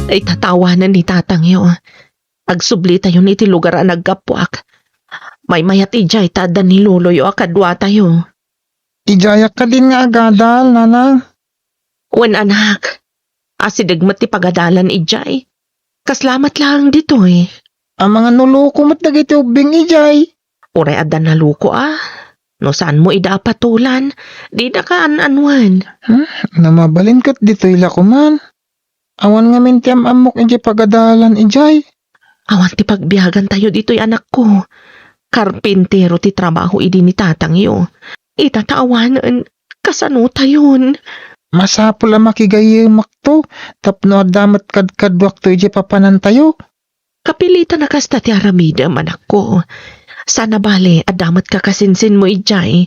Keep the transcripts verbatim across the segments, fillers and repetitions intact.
Itatawanen ni tatangyo. Agsublitayon iti lugar a naggapuak. Maymayat idiay ta adda ni loloyo a kaduatayo. Idiayak kadin nga agadal, nanang? Wen, anak. Asideg met ti pagadalan idiay. Kasla met laeng ditoy. Amangan no loko met dagiti ubbing idiay. Uray adda naloko a. No saanmo ida a patolan, didaka an-anuen. Hmm, no mabalin ket ditoy la koman. Awan ngamin ti am-ammok idiay pagadalan idiay. Awan ti pagbiagantayo ditoy, anakko. Karpintero ti trabaho idi ni tatangyo. Ita ta awanen, kasanotayon? Masapul a makigayyemakto tapno adda met kadkaduakto idiay papanantayo. Kapilitan a kasta ti aramidem, anakko. Saan a bale, adda met kakasinsinmo idiay.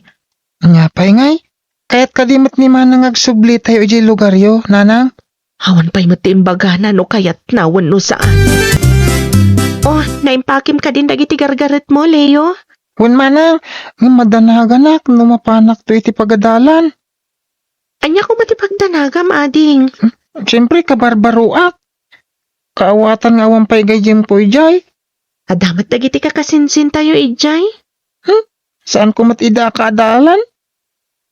Ania pay ngay? Kayat kadi met ni Manang nga agsublitayo idiay lugaryo, nanang? Awan pay met ti imbagana no kayatna wenno saan. Oh, naimpakem kadin dagiti gargaretmo, Leo? Wen, manang, ngem madanaganak no mapanakto iti pagadalan. Ania koma ti pagdanagam, ading? Hmm? Siempre, kabarbaroak. Kaawatan nga awan pay gayyemko idiay. Adda met dagiti kakasinsintayo idiay? Hmm? Saanko met ida a kaadalan?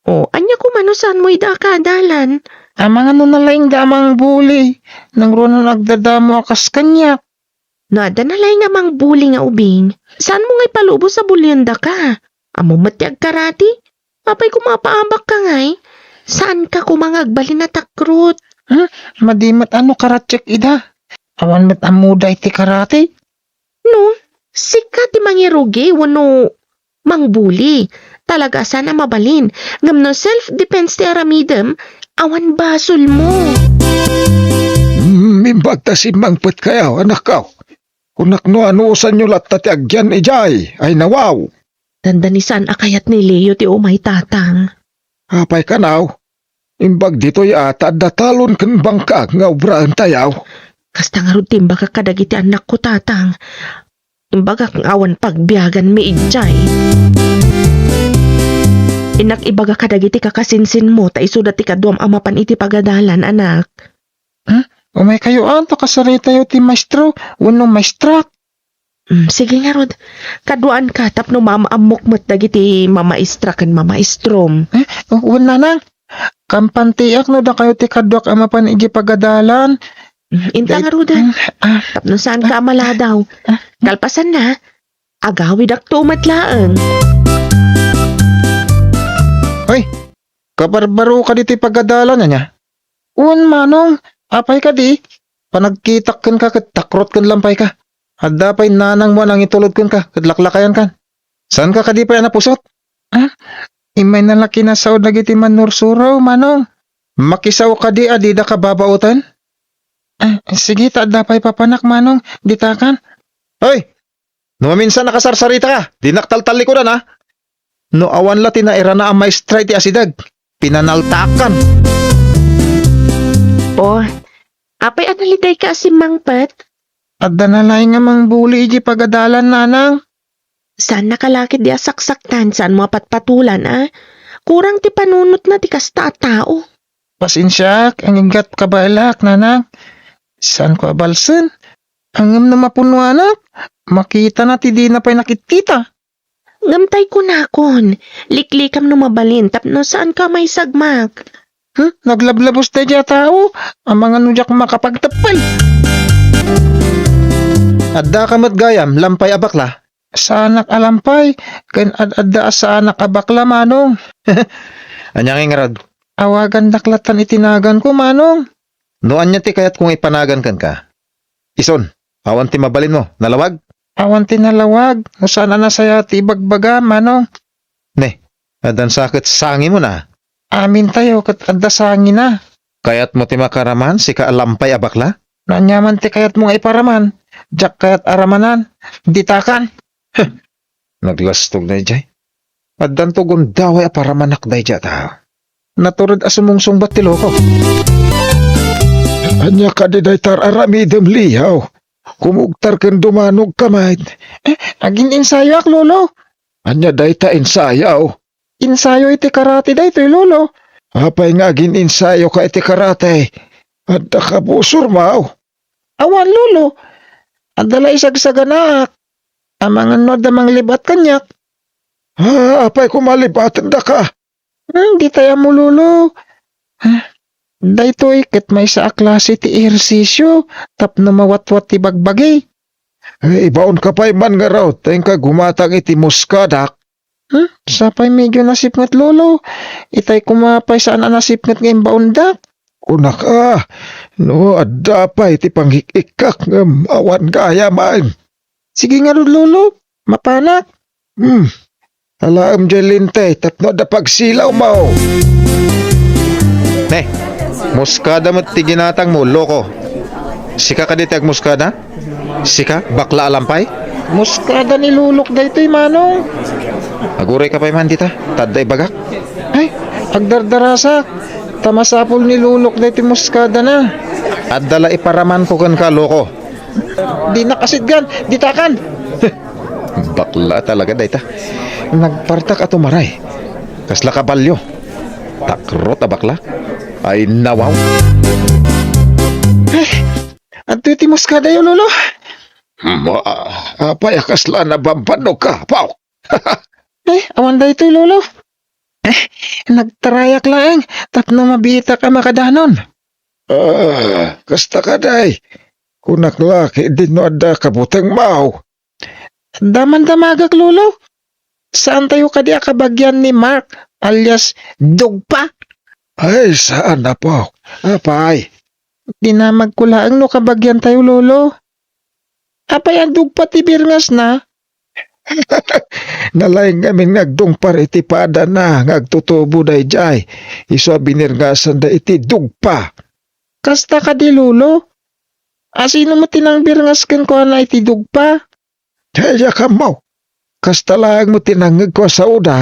O, ania koma no saanmo ida a kaadalan? Amangan no nalaingda a mangbuli, nangruna no agdadamo a kas kaniak. No adda nalaing a mangbuli nga ubing, saanmo nga ipalubos a buliendaka? Ammom met ti agkarati? Apay koma apaabakka ngay? Saanka koma nga agbalin a takrot? Hmm? Madi met a no karatiek ida. Awan met ammoda iti karati. No, sika ti mangirugi wenno mangbuli, talaga a saan a mabalin. Ngem no self-defense ti aramidem, awan basolmo. Mm, imbag ta simmangpetkayo, anakko. Kunak no anusanyo latta ti agyan idiay, ay nawaw. Dandani saan a kayat ni Leo ti umay, tatang. Apay kanaw? Imbag ditoy a ta adda talon ken bangkag nga obraentayo. Kasta ngarud ti imbagak kadagiti annakko, tatang. Imbagak nga awan pagbiaganmi idiay. Innak ibaga kadagiti kakasinsinmo ta isuda ti kaduam a mapan iti pagadalan, anak. Hmm? Umaykayo, a, ta kasaritayo ti maestro wenno maestrak. Hmm, sige ngarud. Kaduaanka tapno maam-ammok met dagiti mamaestra ken mamaestrom. Eh, wen, nanang. Kampantiak no dakayo ti kaduak a mapan iti pagadalan. Hmm, inta ngarud. Hmm, ah. Tapno saanka a maladaw. Ah. Kalpasanna, agawidakto met laeng. Hoy, kabarbaroka ditoy pagadalan, ania? Wen, manong, apay kadi? Panagkitak kenka ket takrot ken lampayka. Adda pay nanangmo a nangitulod kenka ket laklakayankan. Saanka kadi pay a napusot? Ah, immay na la kinasao dagiti mannursuro, manong. Makisao kadi a didaka babaoten? Ah, sige, ta adda pay papanak, manong. Ditakan. Hoy! No maminsan a kasarsaritaka, dinak taltallikudan, a. No awan la ti nairana a maestra iti asideg, pinanaltaakkan. Oh, apay a nalidayka a simmangpet? Adda nalaing a mangbuli iti pagadalan, nanang. Saannaka la ketdi a saksaktan, saanmo a patpatulan, a. Kurang ti panunotna ti kasta a tao. Pasensiaak, agingga't kabaelak, nanang. Saanko a balsen. Ngem no mapunoanak, makitana ti dina pay nakitkita. Ngem tay kunakon, liklikam no mabalin tapno saanka a maisagmak. Hmm? Naglablabos daydiay a tao, amangan no diak makapagteppel. Addaka met gayam, lampay a bakla? Saanak a lampay, ken ad-adda a saanak a bakla, manong. Ania ngay ngarud? Awagandak lattan iti naganko, manong. No ania ti kayatko nga ipanagan kenka? Ison, awan ti mabalinmo, nalawag? Awan ti nalawag, no saan a nasayaat ti ibagbaga, manong. Ne, addan sa ket sangimon a. Amintayo ket adda sangina. Kayatmo ti makaraman, sika a lampay a bakla? No ania man ti kayatmo nga iparaman, diak kayat a ramanan. Ditakan. Naglastog daydiay. Addanto gundaway a paramanak daydiay a tao. Natured a sumungsungbat ti loko. Ania kadi dayta ar-aramidem, Leo? Kumugtar ken dumanogka met. Eh, agin-insayoak, Lolo. Ania dayta ensayo? Ensayo iti karate daytoy, Lolo. Apay nga agin-ensayoka iti karate? Adda kabusormo? Awan, Lolo. Adda la isagsaganaak. Amangan no adda manglibat kaniak. Ah, apay koma libatendaka? Hmm, ditay ammo, Lolo. Ah, daytoy ket maysa a klase ti ehersisio tapno mawatwat ti bagbagi. Eh, ibaonka pay man ngarud, ta inka gumatang iti muskadak. Hmm, sapay medyo nasipnget, Lolo. Itay koma pay saan a nasipnget nga imbaondak. Kunak a, no adda pay ti pangik-ikkak ngem awan gayam. Sige ngarud, Lolo. Mapanak. Hmm. Alaem diay lintay tapno adda pagsilawmo. Ne, muskada met ti ginatangmo, loko. Sika kadi ti agmuskada? Sika, bakla a lampay? Muskada ni Lolok daytoy, Manong. Agurayka pay man dita, ta adda ibagak. Ay, agdardarasak. Ta masapul ni Lolok daytoy muskadana. Adda la iparamanko kenka, loko. Dinak asitgan, ditakan. Bakla talaga dayta. Nagpartak a tumaray. Kasla kabalio. Takrot a bakla. Ay, nawaw. Eh, adtoy ti muskadayo, Lolo. Ma, apay a kasla nabambannoka, Pao? Eh, awan daytoy, Lolo. Eh, nagtarayak laeng tapno mabiitak a makadanon. Ah, kasta kadi. Kunak la, ket no adda kabutengmo. Damandamagak, Lolo. Saantayo kadi a kabagian ni Mark alias Dugpa? Ay, saan, Apo. Apay? Dinamagko laeng no kabagiantayo, Lolo. Apay a dugpa ti birngasna? Nalaing ngamin nga agdungpar iti padana nga agtutubo daydiay, isu a binirngasanda iti dugpa. Kasta kadi, Lolo? A, sino met ti nangbirngas kenkuana iti dugpa? Diak ammo. Kasta laeng met ti nangngegko a saoda.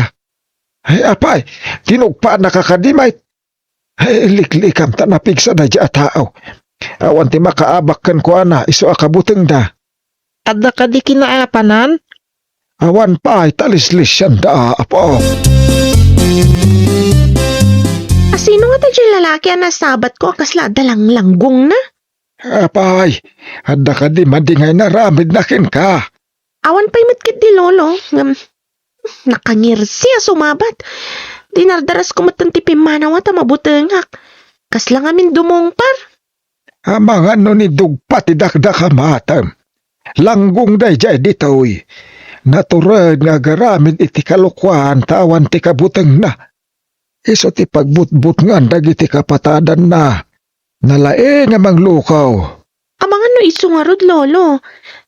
Ay, apay, dinugpaannaka kadi met? Ay, liklikam ta napigsa daydiay a tao. Awan ti makaabak kenkuana, isu a kabutengda. Adda kadi kinaapanan? Awan pay ta lislisianda, Apo. A, sino nga daydiay lalaki a nasabatko a kasla adda langlanggongna? Apay, adda kadi madi nga inaramidna kenka? Awan pay met ketdi, Lolo, ngem nakangirsi a sumabat. Dinardarasko metten ti pimmanawa ta mabutengak. Kasla ngamin dumungpar. Amangan no ni dugpa ti dakdakamatem. Langgong daydiay ditoy. Natured nga agaramid iti kalokuan ta awan ti kabutengna. Isu ti pagbutbutngan dagiti kapatadanna. Nalaing a manglukaw. Amangan no isu ngarud, Lolo.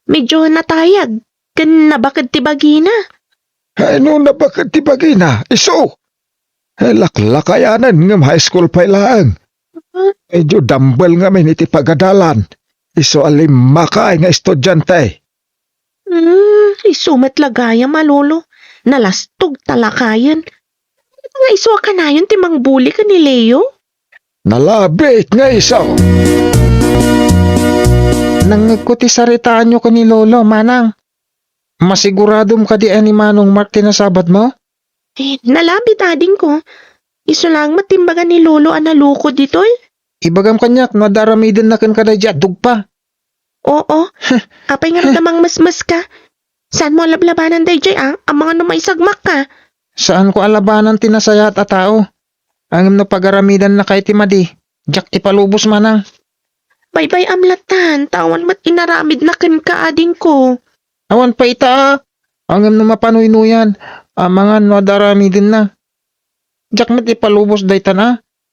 Medyo natayag ken nabaked ti bagina. Ay, no nabaked ti bagina, isu. Ay, laklakayanen ngem high school pay laeng. Medyo dumbbell ngamin iti pagadalan. Isu a limmakay nga estudiante. Hmm, isu met la gayam a, Lolo. Nalastog ta lakayen. Nga isu a kanayon ti mangbuli ken ni Leo? Nalabit nga isu. Nangngegko ti saritaanyo ken ni Lolo, Manang. Masiguradom kadi a ni Manong Mark ti nasabatmo? Eh, nalabit, adingko. Isu laeng met ti imbaga ni Lolo a nalukod ditoy. Ibagam kaniak no adda aramidenna kenka daydiay a dugpa. Oo. Apay ngarud a mangmesmeska? Saanmo a lablabanan daydiay a? Amangan no maisagmakka. Saanko a labanan ti nasayaat a tao. Ngem no pagaramidannaka iti madi, diak ipalubos, Manang. Baybay-am lattan, ta awan met inaramidna kenka, adingko. Awan pay ita a. Ngem no mapanuynuyan, amangan no adda aramidenna. Diak met ipalubos daytan a.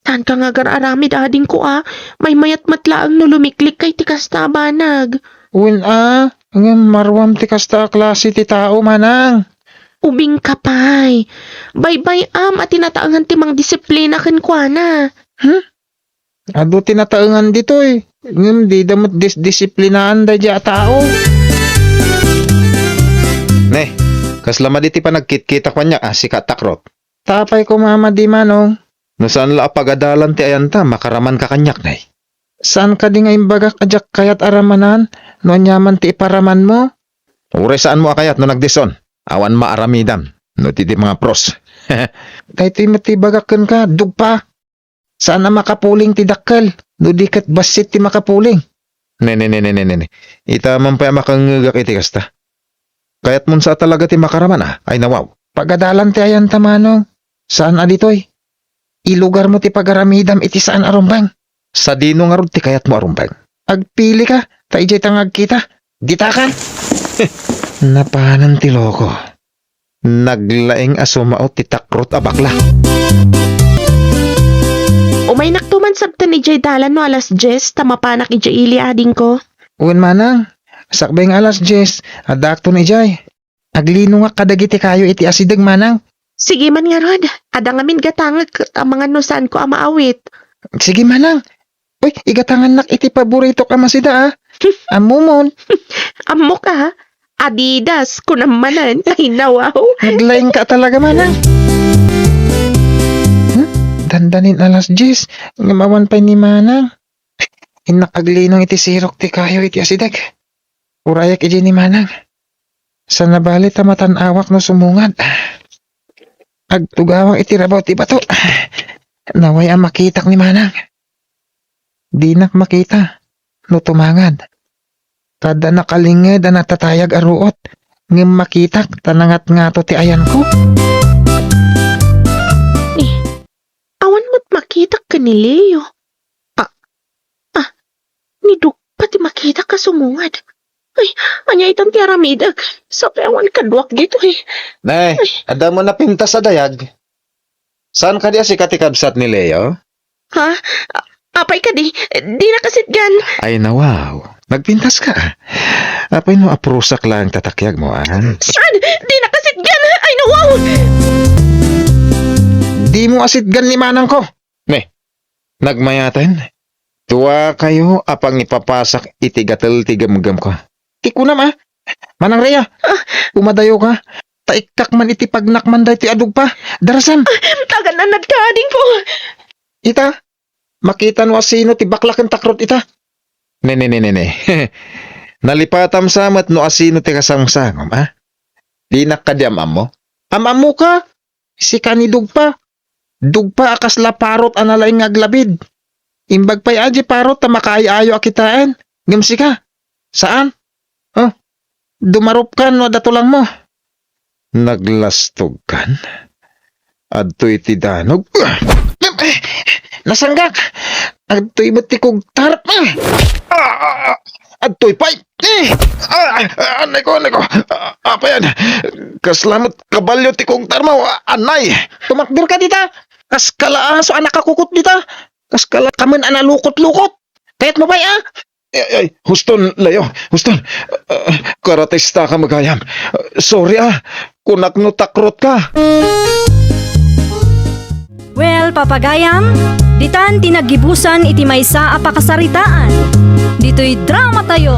Saanka nga agar-aramid, adingko a. Maymayat met laeng no lumiklikka iti kasta a banag. Wen a, ngem maruam ti kasta a klase ti tao, Manang. Ubingka pay. Baybay-am a tinataengan ti mangdisiplina kenkuana. Hmm? Adu ti nataengan ditoy, ngem dida met disdisiplinaan daydiay a tao. Ne, kasla madi ti panagkitkitak kaniak a, sika, Takrot. Ta apay koma a madi, Manong? No saan la a pagadalan ti ayanta, makaramanka kaniak, ne. Saan kadi nga imbagak a diak kayat a ramanan no aniaman ti iparamanmo? Uray saanmo a kayat no nagdison, awan maaramidam no ti, ti mga pros. Daytoy met ti ibagak kenka, dugpa. Saan a makapuling ti dakkel no di ket bassit ti makapuling. Ne, ne, ne, ne, ne, ne, ne. Ita man pay a makangngegak iti kasta. Kayatmon sa talaga ti makaraman, a? Ay, nawaw. Pagadalan ti ayanta, Manong. Saan a ditoy? Ilugarmo ti pagaramidam iti saan a rumbeng. Sadino ngarud ti kayatmo a rumbeng? Agpilika, ta idiay ta nga agkita. Dita ka! Napanan ti loko. Naglaing a sumaot ti takrot a bakla. Umaynakto man sabten idiay dalan no alas dies ta mapanak idiay ili, adingko. Wen, Manang. Sakbay nga alas dies, addaakton idiay. Aglinongak kadagiti kayo iti asideg, Manang. Sige man ngarud, adda ngamin gatangek ket amangan no saanko a maawit. Sige, Manang. Uy, igatangannak iti paboritok a masida, a. Ammomon. Ammok, a. Adidas, kunam manen. Ay, nawaw. Naglaing ka talaga, Manang. Hmm? Dandanin alas dies, ngem awan pay ni Manang. Innak aglinong iti sirok ti kayo iti asideg. Urayak idiay ni Manang. Saan a bali ta matan-awak no sumungad. Agtugawak iti rabaw ti bato. Naway a makitak ni Manang. Dinak makita no tumangad. Kada nakalinged a natatayag a ruot, ngem makitak ta nangatngato ti ayanko. Eh, awan met makitak ken ni Leo. Ah, ah, nidugpa ti makitak a sumungad. Ay, ania itan ti aramidek? Sapay awan kaduak ditoy. Nay, ay, adda mo napintas a dayag? Saan kadi a sika ti kabsat ni Leo? Ha? A-, apay kadi? Dina kasitgan. Ay, nawaw. Nagpintas ka, a. Apay no aprusak lang tatakyag mo, a? Saan? Dina kasitgan. Ay, nawaw! Dimo asitgan ni manang ko. Ne, nagmayaten. Dua kayo a pangipapasak iti gatel ti gemgem ko. Ti kunam, a? Manang Rhea, ah, umadayo ka. Ta ikkak man iti pagnakman daytoy a dugpa. Darasam. Ah, tagan-anad ka, adingko. Ita, makita no asino ti bakla ken takrot ita. Ne, ne, ne, ne, ne. Nalipatam sa met no asino ti kasangsangom, a? Dinak kadi am-ammo? Am-ammo ka? Sika ni dugpa. Dugpa a kasla parot a nalaing nga aglabid. Imbag pay a di parot ta makaay-ayo a kitaen. Ngem sika, saan? Oh, dumarupkan no adda tulangmo. Naglastogkan. Adtoy ti danog. Nasanggak! Adtoy met ti kugtar. Ah! Adtoy pay. Eh! Ah! Ah! Anay ko, anay ko. Ah, apayan. Kasla met kabalio ti kugtar mo. Anay. Tumakder ka dita. Kas kala aso a nakakukot dita. Kas kala kamen a nalukot-lukot. Kayat mo pay, a? Ay, ay, huston, Leo. Huston. Ah, karatista ka, magayam. Sorry, a. Kunak no takrot ka. Well, papagayam, ditan ti naggibusan iti maysa a pakasaritaan. Ditoy drama tayo.